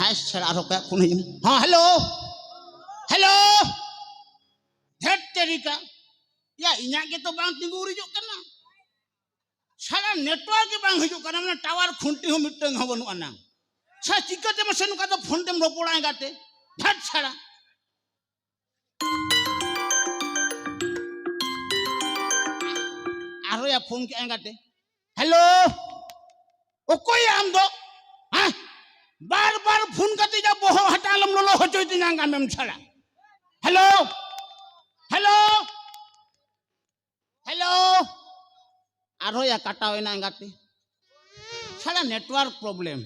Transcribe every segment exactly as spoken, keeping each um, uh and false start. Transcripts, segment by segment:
ᱦᱮᱸ, ᱥᱟᱞᱟ ᱟᱨᱦᱚᱸ ᱚᱠᱚᱭᱟᱜ ᱯᱷᱳᱱ ᱦᱤᱡᱩᱜ? ᱦᱮᱸ, ᱦᱮᱞᱳ, ᱦᱮᱞᱳ᱾ ᱫᱷᱮᱴ ᱛᱮᱨᱤᱠᱟ, ᱭᱟ, ᱤᱧᱟᱹᱜ ᱜᱮᱛᱚ ᱵᱟᱝ ᱛᱤᱸᱜᱩ ᱩᱨᱤᱡᱚᱜ ᱠᱟᱱᱟ᱾ ᱥᱟᱞᱟ ᱱᱮᱴᱣᱟᱨᱠ ᱜᱮ ᱵᱟᱝ ᱦᱤᱡᱩᱜ ᱠᱟᱱᱟ, ᱢᱟᱱᱮ ᱴᱟᱣᱟᱨ ᱠᱷᱩᱱᱴᱤ ᱦᱚᱸ ᱢᱤᱫᱴᱟᱝ ᱦᱚᱸ ᱵᱟᱹᱱᱩᱜ ᱟᱱᱟᱝ᱾ ᱥᱟ ᱪᱤᱠᱟᱹᱛᱮ ᱢᱟᱥᱮ ᱱᱚᱝᱠᱟ ᱫᱚ ᱯᱷᱳᱱ ᱛᱮᱢ ᱨᱚᱯᱚᱲᱟ ᱮᱸᱜᱟᱛᱮ? ᱫᱷᱟᱴ ᱥᱟᱲᱟ᱾ ᱟᱨᱦᱚᱸ ᱭᱟ ᱯᱷᱳᱱ ᱠᱮᱜᱼᱟ ᱮᱸᱜᱟᱛᱮ᱾ ᱦᱮᱞᱳ, ᱚᱠᱚᱭ ᱟᱢ ᱫᱚ? ᱦᱮᱸ? ᱵᱟᱨ ᱵᱟᱨ ᱯᱷᱳᱱ ᱠᱟᱛᱮ ᱡᱟ ᱵᱚᱦᱚᱜ ᱦᱟᱛᱟᱝ ᱟᱞᱚᱢ ᱞᱚᱞᱚ ᱦᱚᱪᱚᱭ ᱛᱤᱧᱟ ᱟᱢᱮᱢ ᱥᱟᱲᱟ᱾ Hello, hello, hello. ᱟᱨᱦᱚᱸ ᱭᱟ ᱠᱟᱴᱟᱣ ᱮᱱᱟ ᱮᱸᱜᱟᱛᱮ᱾ ᱥᱟᱲᱟ ᱱᱮᱴᱣᱟᱨᱠ ᱯᱨᱚᱵᱞᱮᱢ᱾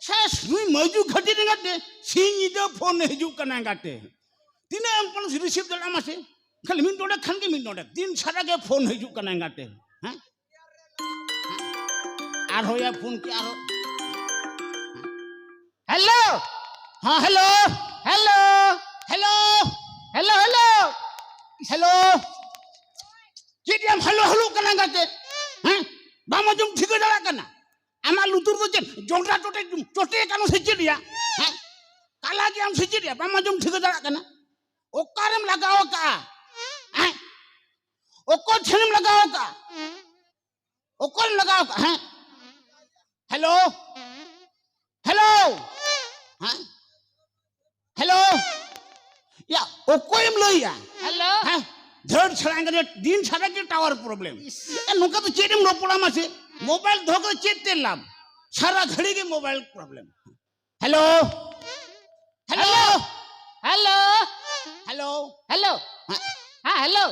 ᱥᱮᱥ ᱱᱩᱭ ᱢᱟᱹᱡᱩ ᱠᱷᱟᱹᱛᱤᱨ ᱮᱸᱜᱟᱛᱮ ᱥᱤᱧ ᱧᱤᱫᱟᱹ ᱯᱷᱳᱱ ᱦᱤᱡᱩᱜ ᱠᱟᱱᱟ ᱮᱸᱜᱟᱛᱮ᱾ ᱛᱤᱱᱟᱹᱜ ᱮᱢ ᱯᱷᱳᱱ ᱨᱤᱥᱤᱵᱷ ᱫᱟᱲᱮᱭᱟᱜᱼᱟ ᱢᱟᱥᱮ? ᱠᱷᱟᱹᱞᱤ ᱢᱤᱫ ᱰᱚᱸᱰᱮᱠ ᱠᱷᱟᱱ ᱜᱮ ᱢᱤᱫ ᱰᱚᱸᱰᱮᱠ᱾ ᱫᱤᱱ ᱥᱟᱨᱟ ᱜᱮ ᱯᱷᱳᱱ ᱦᱤᱡᱩᱜ ᱠᱟᱱᱟ ᱮᱸᱜᱟᱛᱮ᱾ ᱦᱮᱸ? ᱟᱨᱦᱚᱸ ᱭᱟ ᱯᱷᱳᱱ ᱠᱮᱜᱼᱟ ᱟᱨᱦᱚᱸ᱾ ᱦᱮᱞᱳ᱾ ᱦᱮᱸ, hello. Hello. Hello. Hello, hello. Hello. ᱪᱮᱫ ᱭᱟᱢ ᱦᱮᱞᱳ ᱦᱮᱞᱳ ᱠᱟᱱᱟ ᱮᱸᱜᱟᱛᱮ? ᱦᱮᱸ? ᱵᱟᱢ ᱟᱸᱡᱚᱢ ᱴᱷᱤᱠᱟᱹ ᱫᱟᱲᱮᱭᱟᱜ ᱠᱟᱱᱟ? ᱟᱢᱟᱜ ᱞᱩᱛᱩᱨ ᱫᱚ ᱪᱮᱫ ᱡᱚᱱᱰᱨᱟ ᱪᱚᱴᱮ, ᱪᱚᱴᱮ ᱠᱟᱱᱟ ᱥᱮ ᱪᱮᱫ ᱭᱟ? ᱦᱮᱸ? ᱠᱟᱞᱟ ᱜᱮᱭᱟᱢ ᱥᱮ ᱪᱮᱫ ᱭᱟ? ᱵᱟᱢ ᱟᱸᱡᱚᱢ ᱴᱷᱤᱠᱟᱹ ᱫᱟᱲᱮᱭᱟᱜ ᱠᱟᱱᱟ? ᱚᱠᱟᱨᱮᱢ ᱞᱟᱜᱟᱣ ᱟᱠᱟᱜᱼᱟ? ᱦᱮᱸ? ᱚᱠᱚᱭ ᱴᱷᱮᱱᱮᱢ ᱞᱟᱜᱟᱣ ᱟᱠᱟᱜᱼᱟ? ᱚᱠᱚᱭᱮᱢ ᱞᱟᱜᱟᱣ ᱟᱠᱟᱜᱼᱟ? ᱦᱮᱸ? ᱦᱮᱞᱳ? ᱦᱮᱞᱳ? ᱦᱮᱸ? ᱦᱮᱞᱳ? ᱭᱟ, ᱚᱠᱚᱭᱮᱢ ᱞᱟᱹᱭᱮᱜᱼᱟ? ᱦᱮᱞᱳ? ᱦᱮᱸ? ᱫᱷᱟᱹᱲ ᱪᱷᱟᱲᱟ ᱮᱸᱜᱟᱛᱮ ᱫᱤᱱ ᱥᱟᱨᱟ ᱜᱮ ᱴᱟᱣᱟᱨ ᱯᱨᱚᱵᱞᱮᱢ᱾ ᱤᱥ᱾ ᱮ, ᱱᱚᱝᱠᱟ ᱫᱚ ᱪᱮᱫ ᱮᱢ ᱨᱚᱯᱚᱲᱟ ᱢᱟᱥᱮ? ᱢᱳᱵᱟᱭᱤᱞ ᱫᱚᱦᱚ ᱠᱟᱛᱮ ᱪᱮᱫ ᱛᱮ ᱞᱟᱵᱷ? ᱥᱟᱨᱟ ᱜᱷᱟᱹᱲᱤ ᱜᱮ mobile problem. Hello? Hello? Hello? Hello? Hello? ᱦᱮᱸ? ᱦᱮᱸ, ᱦᱮᱞᱳ?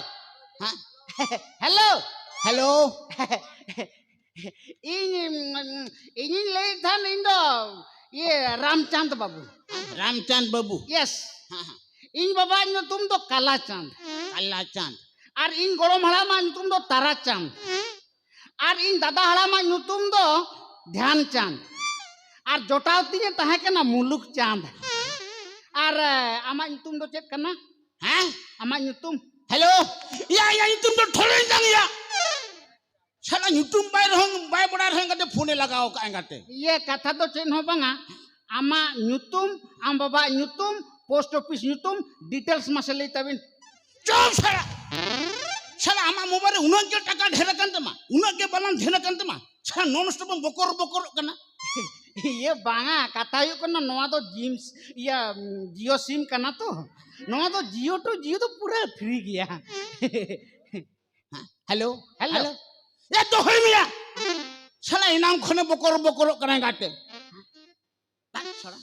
ᱦᱮᱸ? ᱦᱮᱞᱳ? ᱦᱮᱞᱳ? ᱤᱧ, ᱤᱧᱤᱧ ᱞᱟᱹᱭᱮᱫ ᱛᱟᱦᱮᱱ, ᱤᱧ ᱫᱚ ᱤᱭᱟᱹ ᱨᱟᱢᱪᱟᱸᱫᱽ ᱵᱟᱹᱵᱩ᱾ ᱨᱟᱢᱪᱟᱸᱫᱽ ᱵᱟᱹᱵᱩ? ᱭᱮᱥ᱾ ᱦᱮᱸ, ᱦᱮᱸ᱾ ᱤᱧ ᱵᱟᱵᱟᱣᱟᱜ ᱧᱩᱛᱩᱢ ᱫᱚ ᱠᱟᱞᱟᱪᱟᱸᱫᱽ᱾ ᱠᱟᱞᱟᱪᱟᱸᱫᱽ᱾ ᱟᱨ ᱤᱧ ᱜᱚᱲᱚᱢ ᱦᱟᱲᱟᱢᱟᱜ ᱧᱩᱛᱩᱢ ᱫᱚ ᱛᱟᱨᱟᱪᱟᱸᱫᱽ᱾ ᱟᱨ ᱤᱧ ᱫᱟᱫᱟ ᱦᱟᱲᱟᱢᱟᱜ ᱧᱩᱛᱩᱢ ᱫᱚ ᱫᱷᱮᱭᱟᱱ ᱪᱟᱸᱫᱽ᱾ ᱟᱨ ᱡᱚᱴᱟᱣ ᱛᱤᱧᱮ ᱛᱟᱦᱮᱸ ᱠᱟᱱᱟ ᱢᱩᱞᱩᱠ ᱪᱟᱸᱫᱽ᱾ ᱟᱨ, ᱮ, ᱟᱢᱟᱜ ᱧᱩᱛᱩᱢ ᱫᱚ ᱪᱮᱫ ᱠᱟᱱᱟ? ᱦᱮᱸ? ᱟᱢᱟᱜ ᱧᱩᱛᱩᱢ? ᱦᱮᱞᱳ, ᱭᱟ, ᱤᱧᱟᱹᱜ ᱧᱩᱛᱩᱢ ᱫᱚ ᱴᱷᱚᱞᱚᱧ ᱡᱟᱝ ᱭᱟ᱾ ᱥᱟᱞᱟ ᱧᱩᱛᱩᱢ ᱵᱟᱭ ᱨᱮᱦᱚᱸ, ᱵᱟᱭ ᱵᱟᱲᱟᱭ ᱨᱮᱦᱚᱸ ᱮᱸᱜᱟᱛᱮ ᱯᱷᱳᱱᱮ ᱞᱟᱜᱟᱣ ᱟᱠᱟᱫᱼᱟ ᱮᱸᱜᱟᱛᱮ᱾ ᱤᱭᱟᱹ, ᱠᱟᱛᱷᱟ ᱫᱚ ᱪᱮᱫ ᱦᱚᱸ ᱵᱟᱝᱟ᱾ ᱟᱢᱟᱜ ᱧᱩᱛᱩᱢ, ᱟᱢ ᱵᱟᱵᱟᱣᱟᱜ ᱧᱩᱛᱩᱢ, ᱯᱳᱥᱴ ᱚᱯᱷᱤᱥ ᱧᱩᱛᱩᱢ, ᱰᱤᱴᱮᱞᱥ ᱢᱟᱥᱮ ᱞᱟᱹᱭ ᱛᱟᱵᱤᱱ᱾ ᱪᱩᱯ ᱥᱟᱞᱟ! ᱥᱟᱞᱟ, ᱟᱢᱟᱜ ᱢᱳᱵᱟᱭᱤᱞ ᱨᱮ ᱩᱱᱟᱹᱜ ᱜᱮ ᱴᱟᱠᱟ ᱰᱷᱮᱨ ᱟᱠᱟᱱ ᱛᱟᱢᱟ, ᱩᱱᱟᱹᱜ ᱜᱮ ᱵᱟᱞᱟᱱᱥ ᱰᱷᱮᱨ ᱟᱠᱟᱱ ᱛᱟᱢᱟ, ᱥᱟᱞᱟ ᱱᱚᱱ ᱥᱴᱚᱯ ᱮᱢ ᱵᱚᱠᱚᱨ ᱵᱚᱠᱚᱨᱚᱜ ᱠᱟᱱᱟ᱾ ᱤᱭᱟᱹ ᱵᱟᱝᱟ, ᱠᱟᱛᱷᱟ ᱦᱩᱭᱩᱜ ᱠᱟᱱᱟ ᱱᱚᱣᱟ ᱫᱚ ᱡᱤᱢ, ᱤᱭᱟᱹ, ᱡᱤᱭᱳ ᱥᱤᱢ ᱠᱟᱱᱟ ᱛᱚ, ᱱᱚᱣᱟ ᱫᱚ ᱡᱤᱭᱳ ᱴᱩ ᱡᱤᱭᱳ ᱫᱚ ᱯᱩᱨᱟᱹ ᱯᱷᱨᱤ ᱜᱮᱭᱟ᱾ Hello, hello. ᱦᱮᱞᱳ᱾ ᱮ, ᱫᱚᱦᱚᱭ ᱢᱮᱭᱟ᱾ ᱥᱟᱞᱟ ᱮᱱᱟᱝ ᱠᱷᱚᱱᱮ ᱵᱚᱠᱚᱨ ᱵᱚᱠᱚᱨᱚᱜ ᱠᱟᱱᱟᱭ ᱜᱟᱛᱮ᱾ ᱥᱟᱞᱟ᱾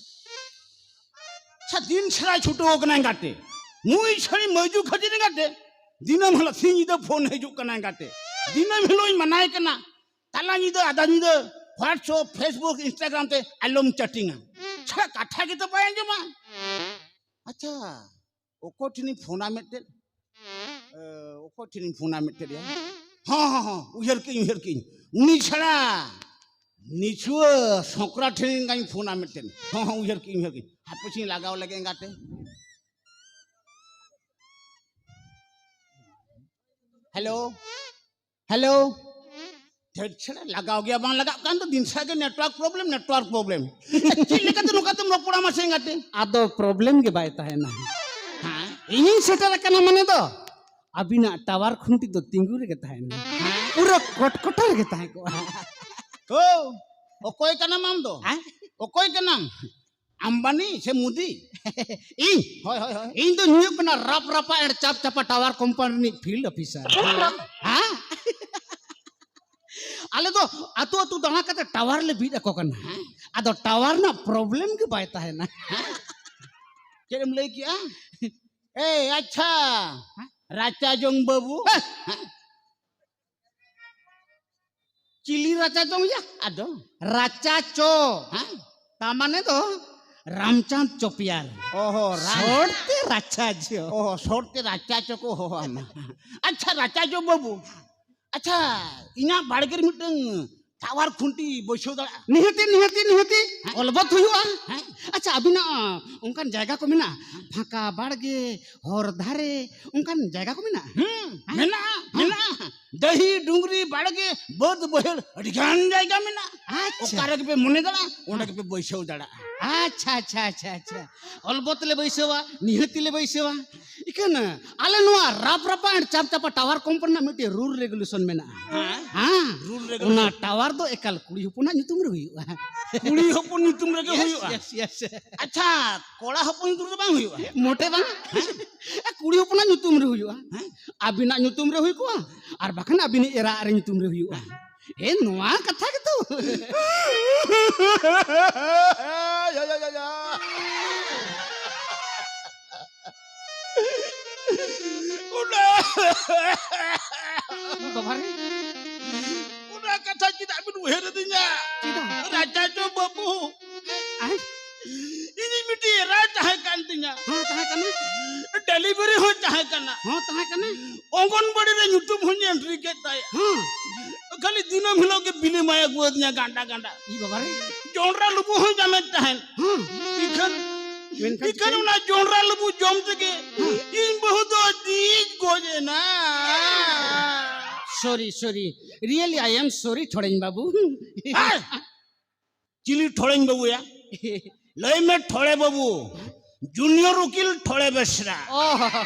ᱥᱟ-, ᱫᱤᱱ ᱥᱟᱨᱟᱭ ᱪᱷᱩᱴᱟᱹᱣ ᱠᱟᱱᱟᱭ ᱜᱟᱛᱮ᱾ ᱱᱩᱭ ᱥᱟᱹᱨᱤ ᱢᱟᱹᱭᱡᱩ ᱠᱷᱟᱹᱛᱤᱨ ᱜᱟᱛᱮ᱾ ᱫᱤᱱᱟᱹᱢ ᱦᱤᱞᱳᱜ ᱥᱤᱧ ᱧᱤᱫᱟᱹ ᱯᱷᱳᱱ ᱦᱤᱡᱩᱜ ᱠᱟᱱᱟᱭ ᱜᱟᱛᱮ᱾ ᱫᱤᱱᱟᱹᱢ ᱦᱤᱞᱳᱜ ᱤᱧ ᱢᱟᱱᱟᱭ ᱠᱟᱱᱟ᱾ ᱛᱟᱞᱟ ᱧᱤᱫᱟᱹ, ᱟᱫᱷᱟ ᱧᱤᱫᱟᱹ WhatsApp, Facebook, Instagram ᱛᱮ ᱟᱞᱚᱢ ᱪᱮᱴᱤᱝᱟ᱾ ᱥᱟᱞᱟ ᱠᱟᱛᱷᱟ ᱜᱮᱛᱚ ᱵᱟᱭ ᱟᱸᱡᱚᱢᱟ᱾ ᱟᱪᱪᱷᱟ, ᱚᱠᱚᱭ ᱴᱷᱮᱱᱤᱧ ᱯᱷᱳᱱᱟ ᱢᱤᱫᱴᱮᱱ? ᱮ, ᱚᱠᱚᱭ ᱴᱷᱮᱱᱤᱧ ᱯᱷᱳᱱᱟ ᱢᱤᱫᱴᱮᱱ ᱭᱟ? ᱦᱚᱸ, ᱦᱚᱸ, ᱦᱚᱸ, ᱩᱭᱦᱟᱹᱨ ᱠᱮᱜᱼᱟᱹᱧ, ᱩᱭᱦᱟᱹᱨ ᱠᱮᱜᱼᱟᱹᱧ᱾ ᱩᱱᱤ ᱪᱷᱟᱲᱟ ᱱᱤᱪᱷᱩᱣᱟᱹ ᱥᱚᱸᱠᱨᱟ ᱴᱷᱮᱱᱤᱧ ᱜᱟᱧ ᱯᱷᱳᱱᱟ ᱢᱤᱫᱴᱮᱱ᱾ ᱦᱚᱸ, ᱦᱚᱸ, ᱩᱭᱦᱟᱹᱨ ᱠᱮᱜᱼᱟᱹᱧ, ᱩᱭᱦᱟᱹᱨ ᱠᱮᱜᱼᱟᱹᱧ᱾ ᱦᱟᱯᱮ ᱥᱮᱧ ᱞᱟᱜᱟᱣ ᱞᱮᱜᱮ ᱮᱸᱜᱟᱛᱮ᱾ Hello, hello. ᱫᱷᱟᱹᱴ ᱪᱷᱟᱲᱟ, ᱞᱟᱜᱟᱣ ᱜᱮᱭᱟ ᱵᱟᱝ ᱞᱟᱜᱟᱜ ᱠᱟᱱ ᱫᱚ, ᱫᱤᱱ ᱥᱟᱨᱟ ᱜᱮ network problem, network problem᱾ ᱪᱮᱫ ᱞᱮᱠᱟᱛᱮ ᱱᱚᱝᱠᱟᱛᱮᱢ ᱨᱚᱯᱚᱲᱟ ᱢᱟᱥᱮ ᱮᱸᱜᱟᱛᱮ? ᱟᱫᱚ problem ᱜᱮ ᱵᱟᱭ ᱛᱟᱦᱮᱱᱟ᱾ ᱦᱮᱸ? ᱤᱧᱤᱧ ᱥᱮᱴᱮᱨ ᱟᱠᱟᱱᱟ ᱢᱟᱱᱮ ᱫᱚ ᱟᱹᱵᱤᱱᱟᱜ ᱴᱟᱣᱟᱨ ᱠᱷᱩᱱᱴᱤ ᱫᱚ ᱛᱤᱸᱜᱩ ᱨᱮᱜᱮ ᱛᱟᱦᱮᱱᱟ, ᱯᱩᱨᱟᱹ ᱠᱚᱴᱠᱚᱴᱟ ᱨᱮᱜᱮ ᱛᱟᱦᱮᱸ ᱠᱚᱜᱼᱟ᱾ ᱳ, ᱚᱠᱚᱭ ᱠᱟᱱᱟᱢ ᱟᱢ ᱫᱚ? ᱦᱮᱸ? ᱚᱠᱚᱭ ᱠᱟᱱᱟᱢ? ᱟᱢᱵᱟᱱᱤ ᱥᱮ ᱢᱳᱫᱤ? ᱤᱧ? ᱦᱳᱭ, ᱦᱳᱭ, ᱦᱳᱭ᱾ ᱤᱧ ᱫᱚᱧ ᱦᱩᱭᱩᱜ ᱠᱟᱱᱟ ᱨᱟᱯ ᱨᱟᱯᱟ and ᱪᱟᱯ ᱪᱟᱯᱟ ᱴᱟᱣᱟᱨ ᱠᱳᱢᱯᱟᱱᱤ ᱨᱤᱱᱤᱡ field officer᱾ ᱦᱮᱸ? ᱟᱞᱮ ᱫᱚ ᱟᱹᱛᱩ ᱟᱹᱛᱩ ᱫᱟᱬᱟ ᱠᱟᱛᱮ ᱴᱟᱣᱟᱨ ᱞᱮ ᱵᱤᱫ ᱟᱠᱚ ᱠᱟᱱᱟ᱾ ᱦᱮᱸ? ᱟᱫᱚ ᱴᱟᱣᱟᱨ ᱨᱮᱱᱟᱜ problem ᱜᱮ ᱵᱟᱭ ᱛᱟᱦᱮᱱᱟ᱾ ᱦᱮᱸ? ᱪᱮᱫ ᱮᱢ ᱞᱟᱹᱭ ᱠᱮᱜᱼᱟ? ᱮᱭ, ᱟᱪᱪᱷᱟ, ᱦᱮᱸ? ᱨᱟᱪᱟ ᱡᱚᱝ ᱵᱟᱹᱵᱩ᱾ ᱦᱮᱸ? ᱦᱮᱸ? ᱪᱤᱞᱤ ᱨᱟᱪᱟ ᱪᱚᱝ ᱭᱟ? ᱟᱫᱚ? ᱨᱟᱪᱟ ᱪᱚ᱾ ᱦᱮᱸ? ᱛᱟ ᱢᱟᱱᱮ ᱫᱚ ᱨᱟᱢᱪᱟᱸᱫᱽ ᱪᱚᱯᱤᱭᱟᱨ᱾ ᱚᱦᱚ, ᱨᱟᱢ- short ᱛᱮ ᱨᱟᱪᱟ ᱪᱚ᱾ ᱚᱦᱚ, short ᱛᱮ ᱨᱟᱪᱟ ᱪᱚ ᱠᱚ ᱦᱚᱦᱚᱣᱟᱢᱟ᱾ ᱟᱪᱪᱷᱟ, ᱨᱟᱪᱟ ᱪᱚ ᱵᱟᱹᱵᱩ, ᱟᱪᱪᱷᱟ, ᱤᱧᱟᱹᱜ ᱵᱟᱲᱜᱮ ᱨᱮ ᱢᱤᱫᱴᱟᱝ ᱴᱟᱣᱟᱨ ᱠᱷᱩᱱᱴᱤ ᱵᱟᱹᱭᱥᱟᱹᱣ ᱫᱟᱲᱮᱭᱟᱜᱼᱟ? ᱱᱤᱦᱟᱹᱛᱤ, ᱱᱤᱦᱟᱹᱛᱤ, ᱱᱤᱦᱟᱹᱛᱤ᱾ ᱦᱮᱸ᱾ ᱚᱞᱵᱚᱛ ᱦᱩᱭᱩᱜᱼᱟ᱾ ᱦᱮᱸ᱾ ᱟᱪᱪᱷᱟ, ᱟᱹᱵᱤᱱᱟᱜ ᱚᱱᱠᱟᱱ ᱡᱟᱭᱜᱟ ᱠᱚ ᱢᱮᱱᱟᱜᱼᱟ? ᱯᱷᱟᱸᱠᱟ ᱵᱟᱲᱜᱮ, ᱦᱚᱨ ᱫᱷᱟᱨᱮ, ᱚᱱᱠᱟᱱ ᱡᱟᱭᱜᱟ ᱠᱚ ᱢᱮᱱᱟᱜᱼᱟ? ᱦᱩᱸ, ᱦᱮᱸ? ᱢᱮᱱᱟᱜᱼᱟ, ᱦᱮᱸ᱾ ᱢᱮᱱᱟᱜᱼᱟ᱾ ᱰᱟᱹᱦᱤ, ᱰᱩᱝᱨᱤ, ᱵᱟᱲᱜᱮ, ᱵᱟᱹᱫᱽ, ᱵᱟᱹᱭᱦᱟᱹᱲ, ᱟᱹᱰᱤ ᱜᱟᱱ ᱡᱟᱭᱜᱟ ᱢᱮᱱᱟᱜᱼᱟ᱾ ᱟᱪᱪᱷᱟ᱾ ᱚᱠᱟ ᱨᱮᱜᱮ ᱯᱮ ᱢᱚᱱᱮ ᱫᱟᱲᱮᱭᱟᱜᱼᱟ, ᱚᱸᱰᱮ ᱜᱮᱯᱮ ᱵᱟᱹᱭᱥᱟᱹᱣ ᱫᱟᱲᱮᱭᱟᱜᱼᱟ᱾ ᱟᱪᱪᱷᱟ, ᱟᱪᱪᱷᱟ, ᱟᱪᱪᱷᱟ, ᱟᱪᱪᱷᱟ᱾ ᱚᱞᱵᱚᱛ ᱞᱮ ᱵᱟᱹᱭᱥᱟᱹᱣᱟ, ᱱᱤᱦᱟᱹᱛᱤ ᱞᱮ ᱵᱟᱹᱭᱥᱟᱹᱣᱟ᱾ ᱤᱠᱷᱟᱹᱱ ᱟᱞᱮ ᱱᱚᱣᱟ ᱨᱟᱯ ᱨᱟᱯᱟ and ᱪᱟᱯ ᱪᱟᱯᱟ ᱴᱟᱣᱟᱨ ᱠᱳᱢᱯᱟᱱᱤ ᱨᱮᱱᱟᱜ ᱢᱤᱫᱴᱮᱡ ᱨᱩᱞ ᱨᱮᱜᱩᱞᱮᱥᱚᱱ ᱢᱮᱱᱟᱜᱼᱟ᱾ ᱦᱮᱸ? ᱦᱮᱸ᱾ Rule regulation. ᱚᱱᱟ ᱴᱟᱣᱟᱨ ᱫᱚ ᱮᱠᱟᱞ ᱠᱩᱲᱤ ᱦᱚᱯᱚᱱᱟᱜ ᱧᱩᱛᱩᱢ ᱨᱮ ᱦᱩᱭᱩᱜᱼᱟ᱾ ᱠᱩᱲᱤ ᱦᱚᱯᱚᱱ ᱧᱩᱛᱩᱢ ᱨᱮᱜᱮ ᱦᱩᱭᱩᱜᱼᱟ? Yes, yes, yes᱾ ᱟᱪᱪᱷᱟ, ᱠᱚᱲᱟ ᱦᱚᱯᱚᱱ ᱧᱩᱛᱩᱢ ᱨᱮ ᱵᱟᱝ ᱦᱩᱭᱩᱜᱼᱟ? ᱢᱚᱴᱮ ᱵᱟᱝ᱾ ᱦᱮᱸ? ᱠᱩᱲᱤ ᱦᱚᱯᱚᱱᱟᱜ ᱧᱩᱛᱩᱢ ᱨᱮ ᱦᱩᱭᱩᱜᱼᱟ᱾ ᱦᱮᱸ? ᱟᱹᱵᱤᱱᱟᱜ ᱧᱩᱛᱩᱢ ᱨᱮ ᱦᱩᱭ ᱠᱚᱜᱼᱟ, ᱟᱨ ᱵᱟᱠᱷᱟᱱ ᱟᱹᱵᱤᱱᱤᱡ ᱮᱨᱟ ᱨᱮ ᱧᱩᱛᱩᱢ ᱨᱮ ᱦᱩᱭᱩᱜᱼᱟ᱾ ᱮ, ᱱᱚᱣᱟ ᱠᱟᱛᱷᱟ ᱜᱮᱛᱚ᱾ ᱭᱟ, ᱭᱟ, ᱭᱟ, ᱭᱟ᱾ ᱚᱱᱟ ᱵᱟᱵᱟ ᱨᱮ᱾ ᱚᱱᱟ ᱠᱟᱛᱷᱟ ᱪᱮᱫᱟᱜ ᱵᱤᱱ ᱩᱭᱦᱟᱹᱨ ᱟᱹᱫᱤᱧᱟ? ᱪᱮᱫᱟᱜ? ᱨᱟᱪᱟ ᱪᱚ ᱵᱟᱹᱵᱩ᱾ ᱟᱭ? ᱤᱧᱤᱡ ᱢᱤᱫᱴᱤᱡ ᱮᱨᱟᱭ ᱛᱟᱦᱮᱸ ᱠᱟᱱ ᱛᱤᱧᱟ᱾ ᱦᱚᱸ, ᱛᱟᱦᱮᱸ ᱠᱟᱱᱟ᱾ ᱰᱮᱞᱤᱵᱷᱟᱨᱤ ᱦᱚᱸᱭ ᱛᱟᱦᱮᱸ ᱠᱟᱱᱟ᱾ ᱦᱚᱸ, ᱛᱟᱦᱮᱸ ᱠᱟᱱᱟ᱾ ᱚᱝᱜᱚᱱᱵᱟᱲᱤ ᱨᱮ ᱧᱩᱛᱩᱢ ᱦᱚᱸᱧ ᱮᱱᱴᱨᱤ ᱠᱮᱫ ᱛᱟᱭᱟ᱾ ᱦᱚᱸ᱾ ᱠᱷᱟᱹᱞᱤ ᱫᱤᱱᱟᱹᱢ ᱦᱤᱞᱳᱜ ᱜᱮ ᱵᱤᱞᱤ ᱮᱢᱟᱭ ᱟᱹᱜᱩ ᱟᱹᱫᱤᱧᱟ ᱜᱟᱱᱰᱟ ᱜᱟᱱᱰᱟ᱾ ᱤ ᱵᱟᱵᱟ ᱨᱮ᱾ ᱡᱚᱱᱰᱨᱟ ᱞᱩᱵᱩ ᱦᱚᱸᱭ ᱡᱟᱢᱮᱫ ᱛᱟᱦᱮᱸᱱ᱾ ᱦᱚᱸ᱾ ᱤᱠᱷᱟᱹᱱ, ᱢᱮᱱᱠᱷᱟᱱ ᱤᱠᱷᱟᱹᱱ ᱪᱤᱠᱟᱹᱭᱮᱱ? ᱚᱱᱟ ᱡᱚᱱᱰᱨᱟ ᱞᱩᱵᱩ ᱡᱚᱢ ᱛᱮᱜᱮ ᱦᱚᱸ᱾ ᱤᱧ ᱵᱟᱹᱦᱩ ᱫᱚ ᱟᱹᱰᱤᱭ ᱜᱚᱡ ᱮᱱᱟ᱾ Sorry, sorry. Really, I am sorry, ᱴᱷᱚᱲᱮᱧ ᱵᱟᱹᱵᱩ᱾ ᱦᱮᱸ? ᱪᱤᱞᱤ ᱴᱷᱚᱲᱮᱧ ᱵᱟᱹᱵᱩᱭᱟ? ᱞᱟᱹᱭ ᱢᱮ ᱴᱷᱚᱲᱮ ᱵᱟᱹᱵᱩ, ᱡᱩᱱᱤᱭᱚᱨ ᱩᱠᱤᱞ ᱴᱷᱚᱲᱮ ᱵᱮᱥᱨᱟ᱾ ᱚ,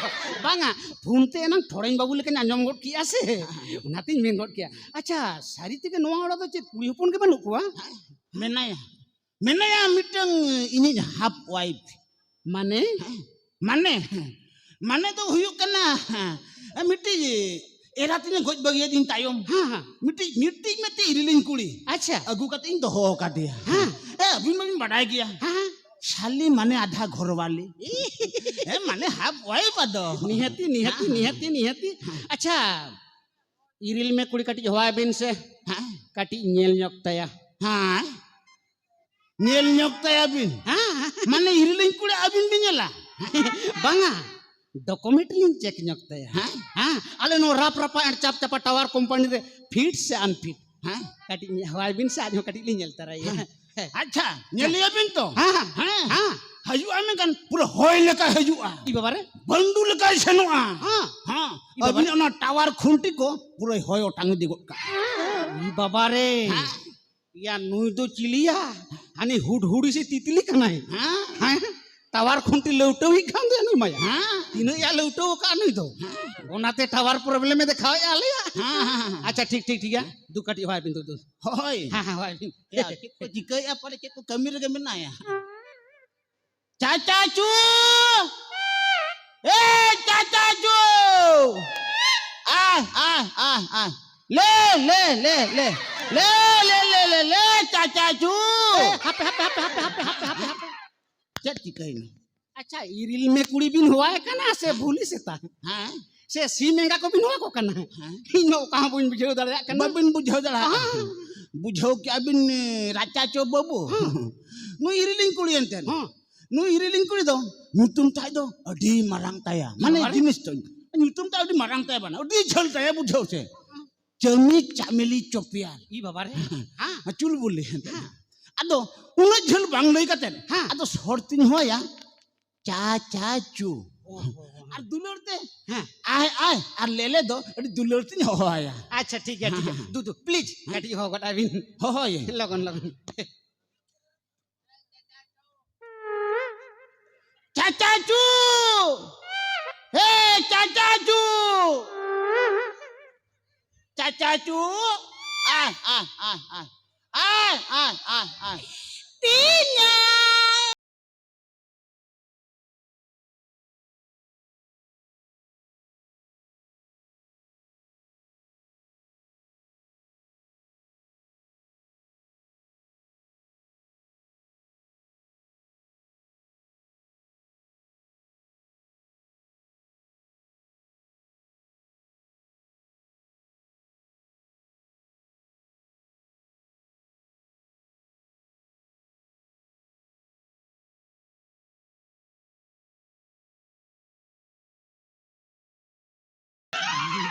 ᱵᱟᱝᱟ, ᱯᱷᱳᱱ ᱛᱮ ᱮᱱᱟᱝ ᱴᱷᱚᱲᱮᱧ ᱵᱟᱹᱵᱩ ᱞᱮᱠᱟᱧ ᱟᱸᱡᱚᱢ ᱜᱚᱫ ᱠᱮᱜᱼᱟ ᱥᱮ, ᱚᱱᱟᱛᱤᱧ ᱢᱮᱱ ᱜᱚᱫ ᱠᱮᱜᱼᱟ᱾ ᱟᱪᱪᱷᱟ, ᱥᱟᱹᱨᱤ ᱛᱮᱜᱮ ᱱᱚᱣᱟ ᱚᱲᱟᱜ ᱫᱚ ᱪᱮᱫ ᱠᱩᱲᱤ ᱦᱚᱯᱚᱱ ᱜᱮ ᱵᱟᱹᱱᱩᱜ ᱠᱚᱣᱟ? ᱢᱮᱱᱟᱭᱟ, ᱢᱮᱱᱟᱭᱟ ᱢᱤᱫᱴᱟᱝ ᱤᱧᱤᱡ half wife᱾ ᱢᱟᱱᱮ? ᱢᱟᱱᱮ, ᱢᱟᱱᱮ ᱫᱚ ᱦᱩᱭᱩᱜ ᱠᱟᱱᱟ, ᱢᱤᱫᱴᱤᱡ ᱮᱨᱟ ᱛᱤᱧᱮ ᱜᱚᱡ ᱵᱟᱹᱜᱤᱭᱟᱫᱤᱧ ᱛᱟᱭᱚᱢ, ᱦᱮᱸ, ᱦᱮᱸ᱾ ᱢᱤᱫᱴᱤᱡ, ᱢᱤᱫᱴᱤᱡ, ᱢᱤᱫᱴᱤᱡ ᱤᱨᱤᱞᱤᱧ ᱠᱩᱲᱤ ᱟᱪᱪᱷᱟ᱾ ᱟᱹᱜᱩ ᱠᱟᱛᱮ ᱤᱧ ᱫᱚᱦᱚ ᱟᱠᱟᱫᱮᱭᱟ᱾ ᱦᱮᱸ᱾ ᱮ, ᱟᱹᱵᱤᱱ ᱢᱟᱵᱤᱱ ᱵᱟᱰᱟᱭ ᱜᱮᱭᱟ᱾ ᱦᱮᱸ, ᱦᱮᱸ᱾ ᱥᱟᱞᱤ ᱢᱟᱱᱮ ᱟᱫᱷᱟ ᱜᱷᱚᱨᱣᱟᱞᱤ᱾ ᱮ, ᱢᱟᱱᱮ half wife ᱟᱫᱚ᱾ ᱱᱤᱦᱟᱹᱛᱤ, ᱱᱤᱦᱟᱹᱛᱤ, ᱦᱮᱸ, ᱦᱮᱸ᱾ ᱱᱤᱦᱟᱹᱛᱤ, ᱱᱤᱦᱟᱹᱛᱤ᱾ ᱦᱮᱸ᱾ ᱟᱪᱪᱷᱟ, ᱤᱨᱤᱞ ᱢᱮ ᱠᱩᱲᱤ ᱠᱟᱹᱴᱤᱡ ᱦᱚᱦᱚᱣᱟᱭ ᱵᱤᱱ ᱥᱮ᱾ ᱦᱮᱸ᱾ ᱠᱟᱹᱴᱤᱡ ᱧᱮᱞ ᱧᱚᱜ ᱛᱟᱭᱟ᱾ ᱦᱮᱸ᱾ ᱧᱮᱞ ᱧᱚᱜ ᱛᱟᱭᱟ ᱵᱤᱱ? ᱦᱮᱸ᱾ ᱢᱟᱱᱮ ᱤᱨᱤᱞᱤᱧ ᱠᱩᱲᱤ ᱟᱹᱵᱤᱱ ᱵᱤᱱ ᱧᱮᱞᱟ? ᱵᱟᱝᱟ, document ᱞᱤᱧ check ᱧᱚᱜ ᱛᱟᱭᱟ᱾ ᱦᱮᱸ? ᱦᱮᱸ, ᱟᱞᱮ ᱱᱚᱣᱟ ᱨᱟᱯ ᱨᱟᱯᱟ and ᱪᱟᱯ ᱪᱟᱯᱟ ᱴᱟᱣᱟᱨ ᱠᱳᱢᱯᱟᱱᱤ ᱨᱮ fit ᱥᱮ unfit? ᱦᱮᱸ? ᱠᱟᱹᱴᱤᱡ ᱧᱮ-, ᱦᱚᱦᱚᱣᱟᱭ ᱵᱤᱱ ᱥᱮ, ᱟᱡ ᱦᱚᱸ ᱠᱟᱹᱴᱤᱡ ᱞᱤᱧ ᱧᱮᱞ ᱛᱟᱨᱟᱭᱮᱭᱟ᱾ ᱦᱮᱸ᱾ ᱟᱪᱪᱷᱟ, ᱧᱮᱞᱮᱭᱟ ᱵᱤᱱ ᱛᱚ? ᱦᱮᱸ, ᱦᱮᱸ, ᱦᱮᱸ᱾ ᱦᱮᱸ᱾ ᱦᱤᱡᱩᱜᱼᱟ, ᱢᱮᱱᱠᱷᱟᱱ ᱯᱩᱨᱟᱹ ᱦᱚᱭ ᱞᱮᱠᱟ ᱦᱤᱡᱩᱜᱼᱟ᱾ ᱤ ᱵᱟᱵᱟ ᱨᱮ᱾ ᱵᱟᱹᱱᱰᱩ ᱞᱮᱠᱟᱭ ᱥᱮᱱᱚᱜᱼᱟ᱾ ᱦᱮᱸ᱾ ᱦᱮᱸ᱾ ᱤ ᱵᱟᱵᱟ ᱨᱮ᱾ ᱟᱹᱵᱤᱱᱟᱜ ᱚᱱᱟ ᱴᱟᱣᱟᱨ ᱠᱷᱩᱱᱴᱤ ᱠᱚ ᱯᱩᱨᱟᱹᱭ ᱦᱚᱭ ᱚᱴᱟᱝ ᱤᱫᱤ ᱜᱚᱫ ᱠᱟᱜᱼᱟ᱾ ᱤ ᱵᱟᱵᱟ ᱨᱮ᱾ ᱦᱮᱸ᱾ ᱭᱟ, ᱱᱩᱭ ᱫᱚ ᱪᱤᱞᱤᱭᱟ? ᱦᱟᱹᱱᱤ ᱦᱩᱰᱦᱩᱲᱤ ᱥᱮ ᱛᱤᱛᱞᱤ ᱠᱟᱱᱟᱭ? ᱦᱮᱸ? ᱦᱮᱸ? ᱴᱟᱣᱟᱨ ᱠᱷᱩᱱᱴᱤ ᱞᱟᱹᱣᱴᱟᱹᱣᱤᱡ ᱠᱟᱱ ᱫᱚᱭᱟ ᱱᱩᱭ ᱢᱟᱭᱟ᱾ ᱦᱮᱸ᱾ ᱛᱤᱱᱟᱹᱜ ᱭᱟ ᱞᱟᱹᱣᱴᱟᱹᱣ ᱟᱠᱟᱫ ᱱᱩᱭ ᱫᱚ᱾ ᱦᱮᱸ᱾ ᱚᱱᱟᱛᱮ ᱴᱟᱣᱟᱨ ᱯᱨᱚᱵᱞᱮᱢ ᱮ ᱫᱮᱠᱷᱟᱣᱮᱫᱼᱟ ᱟᱞᱮᱭᱟ᱾ ᱦᱮᱸ, ᱦᱮᱸ, ᱦᱮᱸ᱾ ᱟᱪᱪᱷᱟ, ᱴᱷᱤᱠ, ᱴᱷᱤᱠ, ᱴᱷᱤᱠ ᱜᱮᱭᱟ᱾ ᱫᱩ ᱠᱟᱹᱴᱤᱡ ᱦᱚᱦᱚᱭ ᱵᱤᱱ, ᱫᱩ, ᱫᱩ᱾ ᱦᱳᱭ᱾ ᱦᱮᱸ, ᱦᱮᱸ, ᱦᱚᱦᱚᱭ ᱵᱤᱱ᱾ ᱭᱟ, ᱪᱮᱫ ᱠᱚ ᱪᱤᱠᱟᱹᱭᱮᱫᱼᱟ? ᱯᱟᱞᱮ ᱪᱮᱫ ᱠᱚ ᱠᱟᱹᱢᱤ ᱨᱮᱜᱮ ᱢᱮᱱᱟᱭᱟ᱾ ᱪᱟᱪᱟᱪᱩ! ᱮ ᱪᱟᱪᱟᱪᱩ! ᱟᱭ, ᱟᱭ, ᱟᱭ, ᱟᱭ᱾ ᱞᱮ, ᱞᱮ, ᱞᱮ, ᱞᱮ᱾ ᱞᱮ, ᱞᱮ, ᱞᱮ, ᱞᱮ, ᱞᱮ, ᱪᱟᱪᱟᱪᱩ! ᱮ, ᱦᱟᱯᱮ, ᱦᱟᱯᱮ, ᱦᱟᱯᱮ᱾ ᱪᱮᱫ ᱪᱤᱠᱟᱹᱭᱮᱱᱟ? ᱟᱪᱪᱷᱟ, ᱤᱨᱤᱞ ᱢᱮ ᱠᱩᱲᱤ ᱵᱤᱱ ᱦᱚᱦᱚᱣᱟᱭ ᱠᱟᱱᱟ ᱥᱮ ᱵᱷᱩᱞᱤ ᱥᱮᱛᱟ? ᱦᱮᱸ? ᱥᱮ ᱥᱤᱢ ᱮᱸᱜᱟ ᱠᱚᱵᱤᱱ ᱦᱚᱦᱚ ᱠᱚ ᱠᱟᱱᱟ? ᱦᱮᱸ? ᱤᱧ ᱢᱟ ᱚᱠᱟ ᱦᱚᱸ ᱵᱟᱹᱧ ᱵᱩᱡᱷᱟᱹᱣ ᱫᱟᱲᱮᱭᱟᱜ ᱠᱟᱱᱟ᱾ ᱵᱟᱹᱵᱤᱱ ᱵᱩᱡᱷᱟᱹᱣ ᱫᱟᱲᱮᱭᱟᱜ ᱠᱟᱱᱟ᱾ ᱦᱮᱸ᱾ ᱵᱩᱡᱷᱟᱹᱣ ᱠᱮᱜᱼᱟ ᱵᱤᱱ, ᱮ, ᱨᱟᱪᱟ ᱪᱚ ᱵᱟᱹᱵᱩ? ᱦᱮᱸ᱾ ᱱᱩᱭ ᱤᱨᱤᱞᱤᱧ ᱠᱩᱲᱤ ᱮᱱᱛᱮ᱾ ᱦᱮᱸ᱾ ᱱᱩᱭ ᱤᱨᱤᱞᱤᱧ ᱠᱩᱲᱤ ᱫᱚ ᱧᱩᱛᱩᱢ ᱛᱟᱭ ᱫᱚ ᱟᱹᱰᱤ ᱢᱟᱨᱟᱝ ᱛᱟᱭᱟ᱾ ᱢᱟᱱᱮ ᱵᱟᱵᱟᱨᱮ᱾ ᱡᱤᱱᱤᱥ ᱛᱚ᱾ ᱧᱩᱛᱩᱢ ᱛᱟᱭ ᱟᱹᱰᱤ ᱢᱟᱨᱟᱝ ᱛᱟᱭᱟ, ᱵᱟᱱᱟ᱾ ᱟᱹᱰᱤ ᱡᱷᱟᱹᱞ ᱛᱟᱭᱟ, ᱵᱩᱡᱷᱟᱹᱣ ᱥᱮ᱾ ᱪᱟᱹᱢᱤ ᱪᱟᱢᱮᱞᱤ ᱪᱚᱯᱮᱭᱟᱨ᱾ ᱤ ᱵᱟᱵᱟᱨᱮ᱾ ᱦᱮᱸ᱾ ᱪᱩᱞᱵᱩᱞᱤ᱾ ᱦᱮᱸ᱾ ᱟᱫᱚ ᱩᱱᱟᱹᱜ ᱡᱷᱟᱹᱞ ᱵᱟᱝ ᱞᱟᱹᱭ ᱠᱟᱛᱮᱫ, ᱦᱮᱸ᱾ ᱟᱫᱚ ᱥᱚᱨ ᱛᱤᱧ ᱦᱚᱦᱚᱭᱟ, ᱪᱟ, ᱪᱟ, ᱪᱩ᱾ ᱚ, ᱚ, ᱚ᱾ ᱟᱨ ᱫᱩᱞᱟᱹᱲ ᱛᱮ, ᱦᱮᱸ᱾ ᱟᱭ, ᱟᱭ, ᱟᱨ ᱞᱮᱞᱮ ᱫᱚ ᱟᱹᱰᱤ ᱫᱩᱞᱟᱹᱲ ᱛᱤᱧ ᱦᱚᱦᱚᱣᱟᱭᱟ᱾ ᱟᱪᱪᱷᱟ, ᱴᱷᱤᱠ ᱜᱮᱭᱟ, ᱴᱷᱤᱠ ᱜᱮᱭᱟ᱾ ᱦᱮᱸ᱾ ᱫᱩ, ᱫᱩ, please, ᱦᱮᱸ᱾ ᱠᱟᱹᱴᱤᱡ ᱦᱚᱦᱚ ᱜᱚᱫ ᱟᱭ ᱵᱤᱱ᱾ ᱦᱚᱦᱚᱭᱟᱹᱧ᱾ ᱞᱚᱜᱚᱱ, ᱞᱚᱜᱚᱱ᱾ ᱪᱟᱪᱟᱪᱩ! ᱦᱮ, ᱪᱟᱪᱟᱪᱩ! ᱪᱟᱪᱟᱪᱩ! ᱟᱭ, ᱟᱭ, ᱟᱭ, ᱟᱭ᱾ ᱟᱭ, ᱟᱭ, ᱟᱭ, ᱟᱭ᱾ ᱛᱤᱧᱟ᱾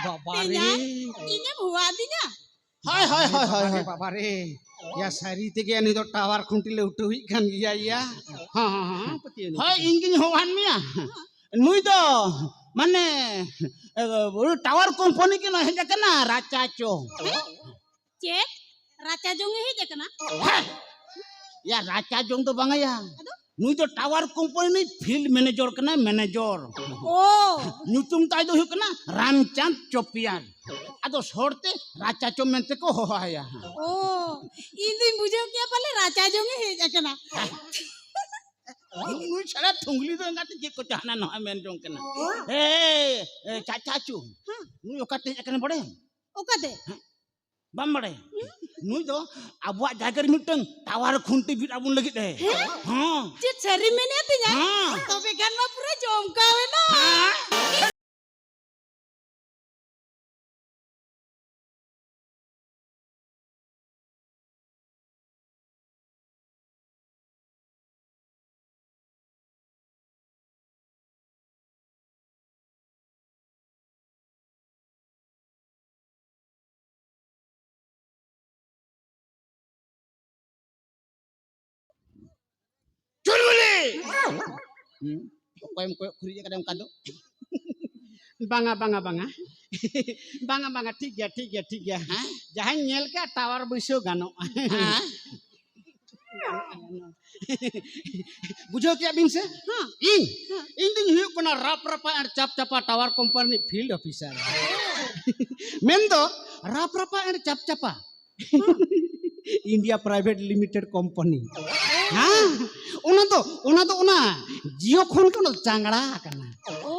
ᱵᱟᱵᱟ ᱨᱮ᱾ ᱛᱮᱧᱟᱝ, ᱤᱧᱮᱢ ᱦᱚᱦᱚᱣᱟᱫᱤᱧᱟ? ᱦᱳᱭ, ᱦᱳᱭ, ᱦᱳᱭ, ᱦᱳᱭ, ᱵᱟᱵᱟᱨᱮ, ᱦᱳᱭ᱾ ᱵᱟᱵᱟᱨᱮ᱾ ᱭᱟ, ᱥᱟᱹᱨᱤ ᱛᱮᱜᱮ ᱱᱩᱭ ᱫᱚ ᱴᱟᱣᱟᱨ ᱠᱷᱩᱱᱴᱤ ᱞᱮ ᱩᱴᱟᱹᱣᱤᱡ ᱠᱟᱱ ᱜᱮᱭᱟ, ᱭᱟ᱾ ᱦᱚᱸ, ᱦᱚᱸ, ᱦᱚᱸ, ᱯᱟᱹᱛᱭᱟᱹᱣ ᱱᱤᱧ᱾ ᱦᱳᱭ, ᱤᱧ ᱜᱤᱧ ᱦᱚᱦᱚᱣᱟᱫ ᱢᱮᱭᱟ᱾ ᱱᱩᱭ ᱫᱚ, ᱢᱟᱱᱮ, ᱮ, ᱴᱟᱣᱟᱨ ᱠᱳᱢᱯᱟᱱᱤ ᱠᱷᱚᱱ ᱦᱮᱡ ᱟᱠᱟᱱᱟ, ᱨᱟᱪᱟ ᱪᱚ᱾ ᱪᱮᱫ? ᱨᱟᱪᱟ ᱡᱚᱝ ᱮ ᱦᱮᱡ ᱟᱠᱟᱱᱟ? ᱦᱮᱸ᱾ ᱭᱟ, ᱨᱟᱪᱟ ᱡᱚᱝ ᱫᱚ ᱵᱟᱝᱟ ᱭᱟ᱾ ᱟᱫᱚ? ᱱᱩᱭ ᱫᱚ ᱴᱟᱣᱟᱨ ᱠᱳᱢᱯᱟᱱᱤ ᱨᱤᱱᱤᱡ ᱯᱷᱤᱞᱰ ᱢᱮᱱᱮᱡᱚᱨ ᱠᱟᱱᱟᱭ, ᱢᱮᱱᱮᱡᱚᱨ᱾ ᱚ᱾ ᱧᱩᱛᱩᱢ ᱛᱟᱭ ᱫᱚ ᱦᱩᱭᱩᱜ ᱠᱟᱱᱟ ᱨᱟᱢᱪᱟᱸᱫᱽ ᱪᱚᱯᱤᱭᱟᱱ᱾ ᱟᱫᱚ ᱥᱚᱨᱴ ᱛᱮ ᱨᱟᱪᱟ ᱪᱚ ᱢᱮᱱᱛᱮ ᱠᱚ ᱦᱚᱦᱚᱣᱟᱭᱟ᱾ ᱚ, ᱤᱧ ᱫᱩᱧ ᱵᱩᱡᱷᱟᱹᱣ ᱠᱮᱭᱟ ᱯᱟᱞᱮ ᱨᱟᱪᱟ ᱡᱚᱝ ᱮ ᱦᱮᱡ ᱟᱠᱟᱱᱟ᱾ ᱱᱩᱭ ᱪᱷᱟᱲᱟ ᱴᱷᱩᱝᱞᱤ ᱫᱚ ᱮᱸᱜᱟᱛᱮ ᱪᱮᱫ ᱠᱚᱪᱚ ᱦᱟᱱᱟ ᱱᱚᱣᱟ ᱢᱮᱱ ᱡᱚᱝ ᱠᱟᱱᱟ᱾ ᱮ, ᱮ, ᱪᱟ-, ᱪᱟᱪᱩ, ᱦᱮᱸ᱾ ᱱᱩᱭ ᱚᱠᱟᱛᱮ ᱦᱮᱡ ᱟᱠᱟᱱᱟ ᱵᱟᱲᱟᱭᱟᱢ? ᱚᱠᱟᱛᱮ? ᱵᱟᱢ ᱵᱟᱲᱟᱭᱟ? ᱱᱩᱭ ᱫᱚ ᱟᱵᱚᱣᱟᱜ ᱡᱟᱭᱜᱟ ᱨᱮ ᱢᱤᱫᱴᱟᱝ ᱴᱟᱣᱟᱨ ᱠᱷᱩᱱᱴᱤ ᱵᱤᱫ ᱟᱵᱚᱱ ᱞᱟᱹᱜᱤᱫ ᱮ᱾ ᱦᱮᱸ? ᱦᱮᱸ᱾ ᱪᱮᱫ ᱥᱟᱹᱨᱤᱢ ᱢᱮᱱᱮᱫ ᱛᱤᱧᱟ? ᱦᱮᱸ᱾ ᱛᱚᱵᱮ ᱠᱷᱟᱱ ᱢᱟ ᱯᱩᱨᱟᱹ ᱡᱚᱢᱠᱟᱣ ᱮᱱᱟ᱾ ᱦᱮᱸ᱾ ᱪᱩᱞᱵᱩᱞᱤ! ᱦᱩᱸ? ᱚᱠᱚᱭᱮᱢ ᱠᱚᱭᱚᱜ ᱠᱷᱩᱨᱤᱡ ᱟᱠᱟᱫᱟ ᱚᱱᱠᱟ ᱫᱚ? ᱵᱟᱝᱟ, ᱵᱟᱝᱟ, ᱵᱟᱝᱟ᱾ ᱵᱟᱝᱟ, ᱵᱟᱝᱟ, ᱴᱷᱤᱠ ᱜᱮᱭᱟ, ᱴᱷᱤᱠ ᱜᱮᱭᱟ, ᱴᱷᱤᱠ ᱜᱮᱭᱟ᱾ ᱦᱮᱸ? ᱡᱟᱦᱟᱸᱧ ᱧᱮᱞ ᱠᱮᱜᱼᱟ, ᱴᱟᱣᱟᱨ ᱵᱟᱹᱭᱥᱟᱹᱣ ᱜᱟᱱᱚᱜᱼᱟ᱾ ᱦᱮᱸ? ᱵᱩᱡᱷᱟᱹᱣ ᱠᱮᱜᱼᱟ ᱵᱤᱱ ᱥᱮ? ᱦᱮᱸ᱾ ᱤᱧ? ᱦᱮᱸ᱾ ᱤᱧ ᱫᱩᱧ ᱦᱩᱭᱩᱜ ᱠᱟᱱᱟ ᱨᱟᱯ ᱨᱟᱯᱟ ᱟᱨ ᱪᱟᱯ ᱪᱟᱯᱟ ᱴᱟᱣᱟᱨ ᱠᱳᱢᱯᱟᱱᱤ ᱨᱤᱱᱤᱡ ᱯᱷᱤᱞᱰ ᱚᱯᱷᱤᱥᱟᱨ᱾ ᱢᱮᱱᱫᱚ ᱨᱟᱯ ᱨᱟᱯᱟ ᱟᱨ ᱪᱟᱯ ᱪᱟᱯᱟ ᱤᱱᱰᱤᱭᱟ ᱯᱨᱟᱭᱵᱷᱮᱴ ᱞᱤᱢᱤᱴᱮᱰ ᱠᱳᱢᱯᱟᱱᱤ᱾ ᱦᱮᱸ, ᱚᱱᱟ ᱫᱚ, ᱚᱱᱟ ᱫᱚ ᱚᱱᱟ ᱡᱤᱭᱳ ᱠᱷᱚᱱ ᱜᱮ ᱚᱱᱟ ᱫᱚ ᱪᱟᱝᱲᱟ ᱟᱠᱟᱱᱟ᱾ ᱚ᱾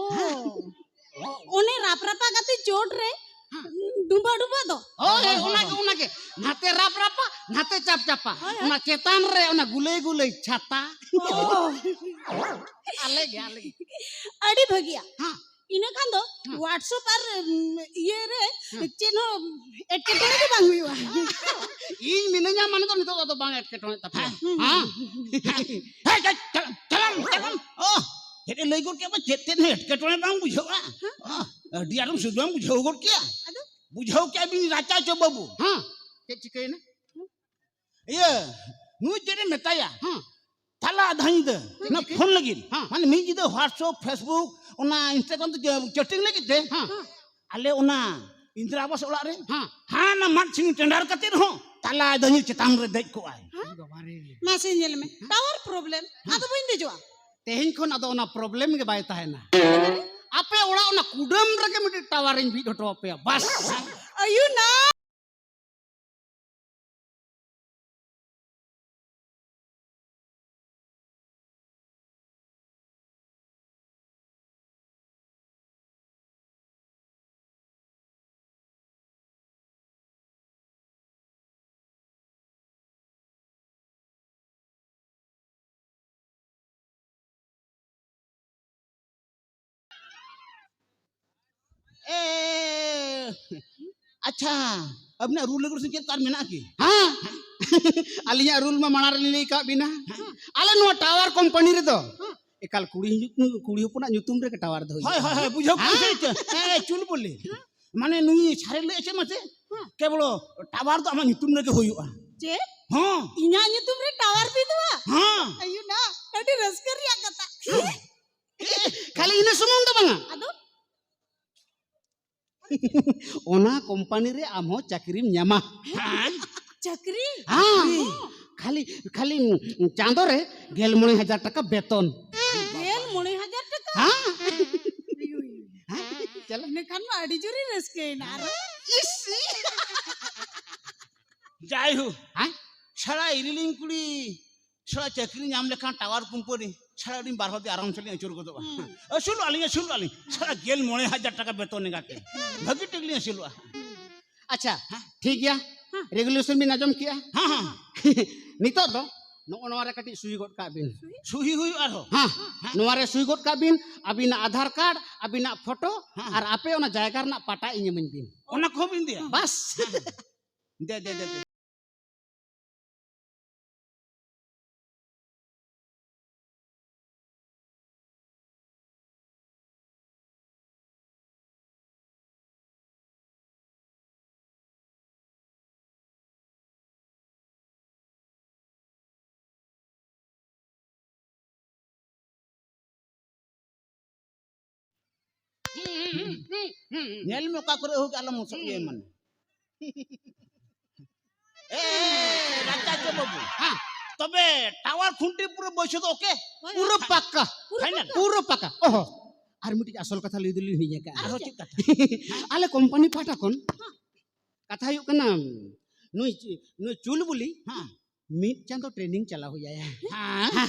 ᱚᱱᱮ ᱨᱟᱯᱨᱟᱯᱟ ᱠᱟᱛᱮ ᱪᱳᱴ ᱨᱮ ᱰᱩᱵᱟᱹ ᱰᱩᱵᱟᱹ ᱫᱚ᱾ ᱦᱳᱭ, ᱦᱳᱭ, ᱚᱱᱟᱜᱮ, ᱚᱱᱟᱜᱮ᱾ ᱱᱟᱛᱮ ᱨᱟᱯᱨᱟᱯᱟ, ᱱᱟᱛᱮ ᱪᱟᱯᱪᱟᱯᱟ᱾ ᱦᱳᱭ, ᱦᱳᱭ᱾ ᱚᱱᱟ ᱪᱮᱛᱟᱱ ᱨᱮ ᱚᱱᱟ ᱜᱩᱞᱟᱹᱭ ᱜᱩᱞᱟᱹᱭ ᱪᱷᱟᱛᱟ᱾ ᱚ᱾ ᱟᱞᱮ ᱜᱮ, ᱟᱞᱮ ᱜᱮ᱾ ᱟᱹᱰᱤ ᱵᱷᱟᱹᱜᱤᱭᱟ᱾ ᱦᱮᱸ᱾ ᱤᱱᱟᱹ ᱠᱷᱟᱱ ᱫᱚ ᱦᱮᱸ᱾ WhatsApp ᱟᱨ, ᱩᱢ, ᱤᱭᱟᱹ ᱨᱮ ᱦᱮᱸ᱾ ᱪᱮᱫ ᱦᱚᱸ ᱮᱴᱠᱮᱴᱚᱬᱮ ᱫᱚ ᱵᱟᱝ ᱦᱩᱭᱩᱜᱼᱟ᱾ ᱤᱧ ᱢᱤᱱᱟᱹᱧᱟ ᱢᱟᱱᱮ ᱫᱚ ᱱᱤᱛᱚᱜ ᱫᱚ ᱟᱫᱚ ᱵᱟᱝ ᱮᱴᱠᱮᱴᱚᱬᱮ ᱛᱟᱯᱮᱭᱟ᱾ ᱦᱮᱸ᱾ ᱦᱮᱸ? ᱦᱮᱸ, ᱪᱟᱞᱟᱢ, ᱪᱟᱞᱟᱢ, ᱪᱟᱞᱟᱢ᱾ ᱚ, ᱪᱮᱫ ᱮ ᱞᱟᱹᱭ ᱜᱚᱫ ᱠᱮᱫ ᱵᱟ? ᱪᱮᱫ ᱛᱮᱫ ᱦᱚᱸ ᱮᱴᱠᱮᱴᱚᱬᱮ ᱵᱟᱝ ᱵᱩᱡᱷᱟᱹᱜᱼᱟ᱾ ᱦᱮᱸ᱾ ᱚ, ᱟᱹᱰᱤ ᱟᱸᱴᱮᱢ ᱥᱩᱫᱷᱩᱢ ᱵᱩᱡᱷᱟᱹᱣ ᱜᱚᱫ ᱠᱮᱭᱟ᱾ ᱟᱫᱚ? ᱵᱩᱡᱷᱟᱹᱣ ᱠᱮᱜᱼᱟ ᱵᱤᱱ ᱨᱟᱪᱟ ᱪᱚ ᱵᱟᱹᱵᱩ? ᱦᱮᱸ᱾ ᱪᱮᱫ ᱪᱤᱠᱟᱹᱭᱮᱱᱟ? ᱤᱭᱟᱹ, ᱱᱩᱭ ᱪᱮᱫ ᱮ ᱢᱮᱛᱟᱭᱟ? ᱦᱮᱸ᱾ ᱛᱟᱞᱟ ᱟᱫᱷᱟ ᱧᱤᱫᱟᱹ ᱪᱮᱫ ᱚᱱᱟ ᱪᱤᱠᱟᱹ? ᱯᱷᱳᱱ ᱞᱟᱹᱜᱤᱫ᱾ ᱦᱮᱸ᱾ ᱢᱟᱱᱮ ᱢᱤᱫ ᱧᱤᱫᱟᱹ WhatsApp, Facebook, ᱚᱱᱟ Instagram ᱛᱮ ᱪᱮ-, chatting ᱞᱟᱹᱜᱤᱫ ᱛᱮ᱾ ᱦᱮᱸ᱾ ᱟᱞᱮ ᱚᱱᱟ ᱤᱱᱫᱤᱨᱟ ᱟᱵᱟᱥ ᱚᱲᱟᱜ ᱨᱮ᱾ ᱦᱮᱸ᱾ ᱦᱟᱱᱟ ᱢᱟᱫ ᱥᱤᱝ ᱴᱮᱱᱰᱟᱨ ᱠᱟᱛᱮ ᱨᱮᱦᱚᱸ ᱛᱟᱞᱟ ᱟᱫᱷᱟ ᱧᱤᱫᱟᱹ ᱪᱮᱛᱟᱱ ᱨᱮ ᱫᱮᱡ ᱠᱚᱜᱼᱟᱭ᱾ ᱦᱮᱸ? ᱵᱟᱵᱟᱨᱮ᱾ ᱢᱟᱥᱮ ᱧᱮᱞ ᱢᱮ, ᱦᱮᱸ᱾ Tower problem᱾ ᱦᱮᱸ᱾ ᱟᱫᱚ ᱵᱟᱹᱧ ᱫᱮᱡᱚᱜᱼᱟ᱾ ᱛᱮᱦᱮᱧ ᱠᱷᱚᱱ ᱟᱫᱚ ᱚᱱᱟ problem ᱜᱮ ᱵᱟᱭ ᱛᱟᱦᱮᱱᱟ᱾ ᱟᱯᱮ ᱚᱲᱟᱜ ᱚᱱᱟ ᱠᱩᱰᱟᱹᱢ ᱨᱮᱜᱮ ᱢᱤᱫᱴᱤᱡ tower ᱤᱧ ᱵᱤᱫ ᱦᱚᱴᱚ ᱟᱯᱮᱭᱟ, ᱵᱟᱥ᱾ ᱟᱭᱩ ᱱᱟ᱾ ᱮ, ᱟᱪᱪᱷᱟ, ᱟᱹᱵᱤᱱᱟᱜ rule regulation ᱪᱮᱫ ᱠᱚ ᱟᱨ ᱢᱮᱱᱟᱜᱼᱟ ᱠᱤ? ᱦᱮᱸ᱾ ᱟᱹᱞᱤᱧᱟᱜ rule ᱢᱟ ᱢᱟᱲᱟᱝ ᱨᱮᱞᱤᱧ ᱞᱟᱹᱭ ᱠᱟᱜ ᱵᱤᱱᱟ᱾ ᱦᱮᱸ᱾ ᱟᱞᱮ ᱱᱚᱣᱟ tower company ᱨᱮᱫᱚ ᱦᱮᱸ᱾ ᱮᱠᱟᱞ ᱠᱩᱲᱤ ᱧᱩᱛᱩᱢ, ᱠᱩᱲᱤ ᱦᱚᱯᱚᱱᱟᱜ ᱧᱩᱛᱩᱢ ᱨᱮᱜᱮ tower ᱫᱚ ᱦᱩᱭᱩᱜᱼᱟ᱾ ᱦᱳᱭ, ᱦᱳᱭ, ᱦᱳᱭ, ᱵᱩᱡᱷᱟᱹᱣ ᱠᱮᱫ ᱦᱮᱸ᱾ ᱥᱮ ᱪᱮᱫ? ᱮ, ᱮ, ᱪᱩᱞ ᱵᱚᱞᱮ᱾ ᱦᱮᱸ᱾ ᱢᱟᱱᱮ ᱱᱩᱭ ᱥᱟᱨᱮ ᱞᱟᱹᱭ ᱪᱮᱫ ᱢᱟᱥᱮ? ᱦᱮᱸ᱾ ᱠᱮᱵᱚᱞ tower ᱫᱚ ᱟᱢᱟᱜ ᱧᱩᱛᱩᱢ ᱨᱮᱜᱮ ᱦᱩᱭᱩᱜᱼᱟ᱾ ᱪᱮᱫ? ᱦᱚᱸ᱾ ᱤᱧᱟᱹᱜ ᱧᱩᱛᱩᱢ ᱨᱮ tower ᱵᱤᱫᱚᱜᱼᱟ? ᱦᱚᱸ᱾ ᱟᱭᱩ ᱱᱟ, ᱟᱹᱰᱤ ᱨᱟᱹᱥᱠᱟᱹ ᱨᱮᱭᱟᱜ ᱠᱟᱛᱷᱟ᱾ ᱮ, ᱠᱷᱟᱹᱞᱤ ᱤᱱᱟᱹ ᱥᱩᱢᱩᱝ ᱫᱚ ᱵᱟᱝᱟ᱾ ᱟᱫᱚ? ᱚᱱᱟ company ᱨᱮ ᱟᱢ ᱦᱚᱸ ᱪᱟᱹᱠᱨᱤᱢ ᱧᱟᱢᱟ᱾ ᱦᱮᱸ? ᱪᱟᱹᱠᱨᱤ? ᱦᱮᱸ᱾ ᱠᱷᱟᱹᱞᱤ, ᱠᱷᱟᱹᱞᱤ ᱪᱟᱸᱫᱚ ᱨᱮ ᱜᱮᱞ ᱢᱚᱬᱮ ᱦᱟᱡᱟᱨ ᱴᱟᱠᱟ ᱵᱮᱛᱚᱱ᱾ ᱜᱮᱞ ᱢᱚᱬᱮ ᱦᱟᱡᱟᱨ ᱴᱟᱠᱟ? ᱦᱮᱸ᱾ ᱦᱮᱸ? ᱪᱟᱞᱟᱜ᱾ ᱤᱱᱟᱹ ᱠᱷᱟᱱ ᱢᱟ ᱟᱹᱰᱤ ᱡᱳᱨᱤᱧ ᱨᱟᱹᱥᱠᱟᱹᱭᱮᱱᱟ ᱟᱨᱚ᱾ ᱤᱥ! ᱡᱟᱭᱦᱳᱠ, ᱦᱮᱸ? ᱥᱟᱞᱟ ᱤᱨᱤᱞᱤᱧ ᱠᱩᱲᱤ, ᱥᱟᱞᱟ ᱪᱟᱹᱠᱨᱤ ᱧᱟᱢ ᱞᱮᱠᱷᱟᱱ tower company, ᱥᱟᱞᱟ ᱟᱹᱰᱤ ᱵᱟᱨ ᱦᱚᱲ ᱛᱮ ᱟᱨᱟᱢ ᱥᱮ ᱞᱤᱧ ᱟᱹᱪᱩᱨ ᱜᱚᱫᱚᱜᱼᱟ᱾ ᱦᱩᱸ᱾ ᱟᱹᱥᱩᱞᱚᱜᱼᱟ ᱞᱤᱧ, ᱟᱹᱥᱩᱞᱚᱜᱼᱟ ᱞᱤᱧ᱾ ᱥᱟᱞᱟ ᱜᱮᱞ ᱢᱚᱬᱮ ᱦᱟᱡᱟᱨ ᱴᱟᱠᱟ ᱵᱮᱛᱚᱱ ᱮᱸᱜᱟ ᱠᱮ᱾ ᱵᱷᱟᱹᱜᱤ ᱴᱷᱤᱠ ᱞᱤᱧ ᱟᱹᱥᱩᱞᱚᱜᱼᱟ᱾ ᱟᱪᱪᱷᱟ, ᱦᱮᱸ? ᱴᱷᱤᱠ ᱜᱮᱭᱟ᱾ ᱦᱮᱸ᱾ Regulation ᱵᱤᱱ ᱟᱸᱡᱚᱢ ᱠᱮᱜᱼᱟ? ᱦᱮᱸ, ᱦᱮᱸ᱾ ᱱᱤᱛᱚᱜ ᱫᱚ ᱱᱚᱜᱼᱚ ᱱᱚᱣᱟ ᱨᱮ ᱠᱟᱹᱴᱤᱡ ᱥᱩᱭ ᱜᱚᱫ ᱠᱟᱜ ᱵᱤᱱ᱾ ᱥᱩᱭ ᱦᱩᱭᱩᱜᱼᱟ ᱟᱨᱦᱚᱸ? ᱦᱮᱸ, ᱦᱮᱸ᱾ ᱱᱚᱣᱟ ᱨᱮ ᱥᱩᱭ ᱜᱚᱫ ᱠᱟᱜ ᱵᱤᱱ, ᱟᱹᱵᱤᱱᱟᱜ ᱟᱫᱷᱟᱨ card, ᱟᱹᱵᱤᱱᱟᱜ photo, ᱦᱮᱸ᱾ ᱟᱨ ᱟᱯᱮ ᱚᱱᱟ ᱡᱟᱭᱜᱟ ᱨᱮᱱᱟᱜ ᱯᱟᱴᱟ ᱤᱧ ᱮᱢᱟᱹᱧ ᱵᱤᱱ᱾ ᱚᱱᱟ ᱠᱚᱦᱚᱸ ᱵᱤᱱ ᱤᱫᱤᱭᱟ? ᱵᱟᱥ᱾ ᱦᱮᱸ, ᱦᱮᱸ᱾ ᱫᱮ, ᱫᱮ, ᱫᱮ, ᱫᱮ᱾ ᱦᱩᱸ, ᱦᱩᱸ, ᱦᱩᱸ, ᱦᱩᱸ᱾ ᱧᱮᱞ ᱢᱮ ᱚᱠᱟ ᱠᱚᱨᱮ ᱦᱩᱠ ᱟᱞᱚᱢ ᱚᱥᱚᱜ ᱜᱮ ᱢᱟᱱᱮ᱾ ᱮ, ᱨᱟᱪᱟ ᱪᱚ ᱵᱟᱹᱵᱩ᱾ ᱦᱮᱸ᱾ ᱛᱚᱵᱮ ᱴᱟᱣᱟᱨ ᱠᱷᱩᱱᱴᱤ ᱯᱩᱨᱟᱹ ᱵᱟᱹᱭᱥᱟᱹᱣ ᱫᱚ ᱳᱠᱮ? ᱯᱩᱨᱟᱹ ᱯᱟᱠᱟ᱾ ᱯᱷᱟᱭᱱᱟᱞ? ᱯᱩᱨᱟᱹ ᱯᱟᱠᱟ᱾ ᱚᱦᱚ, ᱟᱨ ᱢᱤᱫᱴᱤᱡ ᱟᱥᱚᱞ ᱠᱟᱛᱷᱟ ᱞᱟᱹᱭ ᱫᱚᱞᱤᱧ ᱦᱤᱲᱤᱧ ᱟᱠᱟᱫᱼᱟ᱾ ᱟᱨᱦᱚᱸ ᱪᱮᱫ ᱠᱟᱛᱷᱟ? ᱟᱞᱮ ᱠᱳᱢᱯᱟᱱᱤ ᱯᱟᱦᱴᱟ ᱠᱷᱚᱱ ᱠᱟᱛᱷᱟ ᱦᱩᱭᱩᱜ ᱠᱟᱱᱟ, ᱱᱩᱭ ᱪᱩ-, ᱱᱩᱭ ᱪᱩᱞᱵᱩᱞᱤ ᱦᱮᱸ᱾ ᱢᱤᱫ ᱪᱟᱸᱫᱚ ᱴᱨᱮᱱᱤᱝ ᱪᱟᱞᱟᱣ ᱦᱩᱭ ᱟᱭᱟ᱾ ᱦᱮᱸ?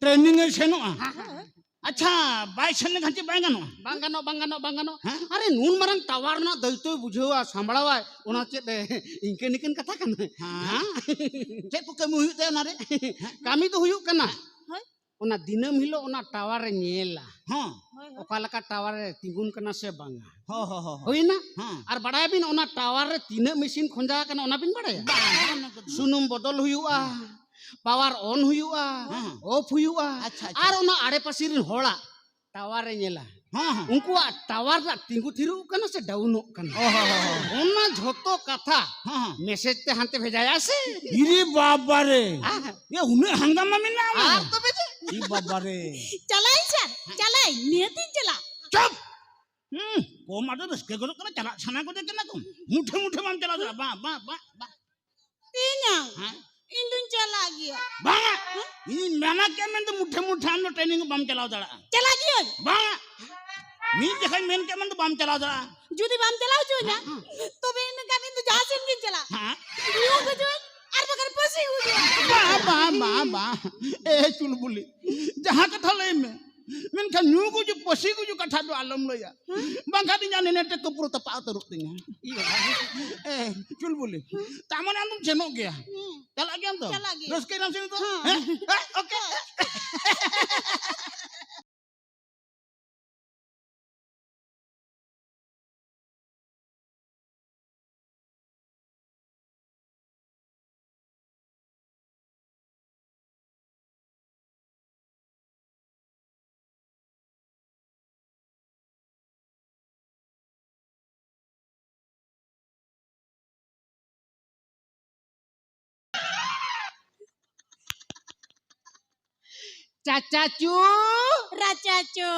ᱴᱨᱮᱱᱤᱝ ᱮ ᱥᱮᱱᱚᱜᱼᱟ? ᱦᱮᱸ᱾ ᱟᱪᱪᱷᱟ, ᱵᱟᱭ ᱥᱮᱱ ᱞᱮᱠᱷᱟᱱ ᱪᱮᱫ ᱵᱟᱭ ᱜᱟᱱᱚᱜᱼᱟ? ᱵᱟᱝ ᱜᱟᱱᱚᱜ, ᱵᱟᱝ ᱜᱟᱱᱚᱜ, ᱵᱟᱝ ᱜᱟᱱᱚᱜ᱾ ᱦᱮᱸ? ᱟᱨᱮ, ᱱᱩᱱ ᱢᱟᱨᱟᱝ ᱴᱟᱣᱟᱨ ᱨᱮᱱᱟᱜ ᱫᱟᱭᱤᱛᱛᱚᱭ ᱵᱩᱡᱷᱟᱹᱣᱟ, ᱥᱟᱢᱵᱲᱟᱣᱟᱭ, ᱚᱱᱟ ᱪᱮᱫ ᱮ, ᱤᱱᱠᱟᱹ ᱱᱤᱠᱟᱹᱱ ᱠᱟᱛᱷᱟ ᱠᱟᱱᱟ? ᱦᱮᱸ᱾ ᱦᱮᱸ? ᱪᱮᱫ ᱠᱚ ᱠᱟᱹᱢᱤ ᱦᱩᱭᱩᱜ ᱛᱟᱭᱟ ᱚᱱᱟᱨᱮ? ᱠᱟᱹᱢᱤ ᱫᱚ ᱦᱩᱭᱩᱜ ᱠᱟᱱᱟ, ᱦᱳᱭ᱾ ᱚᱱᱟ ᱫᱤᱱᱟᱹᱢ ᱦᱤᱞᱳᱜ ᱚᱱᱟ ᱴᱟᱣᱟᱨ ᱮ ᱧᱮᱞᱟ᱾ ᱦᱚᱸ᱾ ᱦᱳᱭ, ᱦᱳᱭ᱾ ᱚᱠᱟ ᱞᱮᱠᱟ ᱴᱟᱣᱟᱨ ᱮ ᱛᱤᱸᱜᱩᱱ ᱠᱟᱱᱟ ᱥᱮ ᱵᱟᱝᱟ᱾ ᱦᱚᱸ, ᱦᱚᱸ, ᱦᱚᱸ, ᱦᱚᱸ᱾ ᱦᱩᱭᱱᱟ? ᱦᱚᱸ᱾ ᱟᱨ ᱵᱟᱲᱟᱭᱟᱵᱤᱱ ᱚᱱᱟ ᱴᱟᱣᱟᱨ ᱨᱮ ᱛᱤᱱᱟᱹᱜ ᱢᱮᱥᱤᱱ ᱠᱷᱚᱸᱡᱟ ᱟᱠᱟᱱᱟ, ᱚᱱᱟ ᱵᱤᱱ ᱵᱟᱲᱟᱭᱟ? ᱵᱟᱝ, ᱚᱱᱟ ᱠᱚᱫᱚ᱾ ᱥᱩᱱᱩᱢ ᱵᱚᱫᱚᱞ ᱦᱩᱭᱩᱜᱼᱟ, ᱦᱚᱸ᱾ ᱯᱟᱣᱟᱨ ᱚᱱ ᱦᱩᱭᱩᱜᱼᱟ, ᱦᱚᱸ᱾ ᱚᱯᱷ ᱦᱩᱭᱩᱜᱼᱟ, ᱟᱪᱪᱷᱟ, ᱟᱪᱪᱷᱟ᱾ ᱟᱨ ᱚᱱᱟ ᱟᱲᱮᱯᱟᱥᱮ ᱨᱮᱱ ᱦᱚᱲᱟᱜ ᱴᱟᱣᱟᱨ ᱮ ᱧᱮᱞᱟ᱾ ᱦᱚᱸ, ᱦᱚᱸ᱾ ᱩᱱᱠᱩᱣᱟᱜ ᱴᱟᱣᱟᱨ ᱨᱮᱱᱟᱜ ᱛᱤᱸᱜᱩ ᱛᱷᱤᱨᱚᱜ ᱠᱟᱱᱟ ᱥᱮ ᱰᱟᱣᱩᱱᱚᱜ ᱠᱟᱱᱟ᱾ ᱚ, ᱦᱚᱸ, ᱦᱚᱸ, ᱦᱚᱸ᱾ ᱚᱱᱟ ᱡᱷᱚᱛᱚ ᱠᱟᱛᱷᱟ ᱦᱚᱸ, ᱦᱚᱸ᱾ ᱢᱮᱥᱮᱡᱽ ᱛᱮ ᱦᱟᱱᱛᱮ ᱵᱷᱮᱡᱟᱭᱟ ᱥᱮ᱾ ᱤᱨᱮ ᱵᱟᱵᱟ ᱨᱮ᱾ ᱟᱦ᱾ ᱮ, ᱩᱱᱟᱹᱜ ᱦᱟᱝᱜᱟᱢᱟ ᱢᱮᱱᱟᱜᱼᱟ? ᱟᱨ ᱛᱚᱵᱮ ᱪᱮᱫ? ᱤ ᱵᱟᱵᱟ ᱨᱮ᱾ ᱪᱟᱞᱟᱜ ᱤᱧ ᱥᱮ? ᱪᱟᱞᱟᱜ ᱤᱧ, ᱱᱤᱦᱟᱹᱛᱤᱧ ᱪᱟᱞᱟᱜ᱾ ᱪᱩᱯ! ᱦᱩᱸ, ᱠᱚᱢ ᱟᱫᱚ ᱨᱟᱹᱥᱠᱟᱹ ᱜᱚᱫᱚᱜ ᱠᱟᱱᱟ, ᱪᱟᱞᱟᱜ ᱥᱟᱱᱟ ᱜᱚᱫᱮ ᱠᱟᱱᱟ ᱠᱚ᱾ ᱢᱩᱴᱷᱮ ᱢᱩᱴᱷᱮ ᱵᱟᱢ ᱪᱟᱞᱟᱣ ᱫᱟᱲᱮᱭᱟᱜᱼᱟ᱾ ᱵᱟ, ᱵᱟ, ᱵᱟ, ᱵᱟ᱾ ᱤᱧᱟ? ᱦᱮᱸ? ᱤᱧ ᱫᱩᱧ ᱪᱟᱞᱟᱜ ᱜᱮᱭᱟ᱾ ᱵᱟᱝᱟ᱾ ᱦᱮᱸ? ᱤᱧᱤᱧ ᱢᱮᱱᱟ ᱠᱮᱫ ᱢᱮᱱᱛᱮ ᱢᱩᱴᱷᱮ ᱢᱩᱴᱷᱮ ᱟᱢ ᱫᱚ ᱴᱨᱮᱱᱤᱝ ᱵᱟᱢ ᱪᱟᱞᱟᱣ ᱫᱟᱲᱮᱭᱟᱜᱼᱟ᱾ ᱪᱟᱞᱟᱜ ᱜᱤᱭᱟᱹᱧ᱾ ᱵᱟᱝᱟ᱾ ᱢᱤᱫ ᱡᱚᱠᱷᱚᱱ ᱢᱮᱱ ᱠᱮᱫ ᱢᱮᱱᱛᱮ ᱵᱟᱢ ᱪᱟᱞᱟᱣ ᱫᱟᱲᱮᱭᱟᱜᱼᱟ᱾ ᱡᱩᱫᱤ ᱵᱟᱢ ᱪᱟᱞᱟᱣ ᱦᱚᱪᱚᱧᱟ, ᱦᱮᱸ, ᱦᱮᱸ᱾ ᱛᱚᱵᱮ ᱤᱱᱟᱹ ᱠᱷᱟᱱ ᱤᱧ ᱫᱚ ᱡᱟᱦᱟᱸ ᱥᱮᱱ ᱜᱤᱧ ᱪᱟᱞᱟᱜ᱾ ᱦᱮᱸ᱾ ᱧᱩ ᱜᱩᱡᱩᱜ ᱟᱨ ᱵᱟᱠᱷᱟᱱ ᱯᱟᱹᱥᱤ ᱜᱩᱡᱩᱜ᱾ ᱵᱟ, ᱵᱟ, ᱵᱟ, ᱵᱟ᱾ ᱮ ᱪᱩᱞᱵᱩᱞᱤ, ᱡᱟᱦᱟᱸ ᱠᱟᱛᱷᱟ ᱞᱟᱹᱭ ᱢᱮ, ᱢᱮᱱᱠᱷᱟᱱ ᱧᱩ ᱜᱩᱡᱩᱜ, ᱯᱟᱹᱥᱤ ᱜᱩᱡᱩᱜ ᱠᱟᱛᱷᱟ ᱫᱚ ᱟᱞᱚᱢ ᱞᱟᱹᱭᱟ᱾ ᱦᱮᱸ? ᱵᱟᱝᱠᱷᱟᱱ ᱤᱧᱟᱜ ᱱᱮᱱᱮᱴᱮ ᱠᱚ ᱯᱩᱨᱟᱹ ᱛᱚᱯᱟᱜ ᱩᱛᱟᱹᱨᱚᱜ ᱛᱤᱧᱟ᱾ ᱤ ᱵᱟᱵᱟ᱾ ᱮ, ᱪᱩᱞᱵᱩᱞᱤ, ᱦᱮᱸ? ᱛᱟᱨ ᱢᱟᱱᱮ ᱟᱢ ᱫᱚᱢ ᱥᱮᱱᱚᱜ ᱜᱮᱭᱟ᱾ ᱦᱮᱸ᱾ ᱪᱟᱞᱟᱜ ᱜᱮᱭᱟᱢ ᱛᱚ? ᱪᱟᱞᱟᱜ ᱜᱮ᱾ ᱨᱟᱹᱥᱠᱟᱹᱭ ᱱᱟᱢ ᱥᱮ ᱱᱤᱛᱚᱜ? ᱦᱮᱸ᱾ ᱦᱮᱸ? ᱦᱮᱸ? ᱳᱠᱮ᱾ ᱪᱟᱪᱟᱪᱩ᱾ ᱨᱟᱪᱟᱪᱩ᱾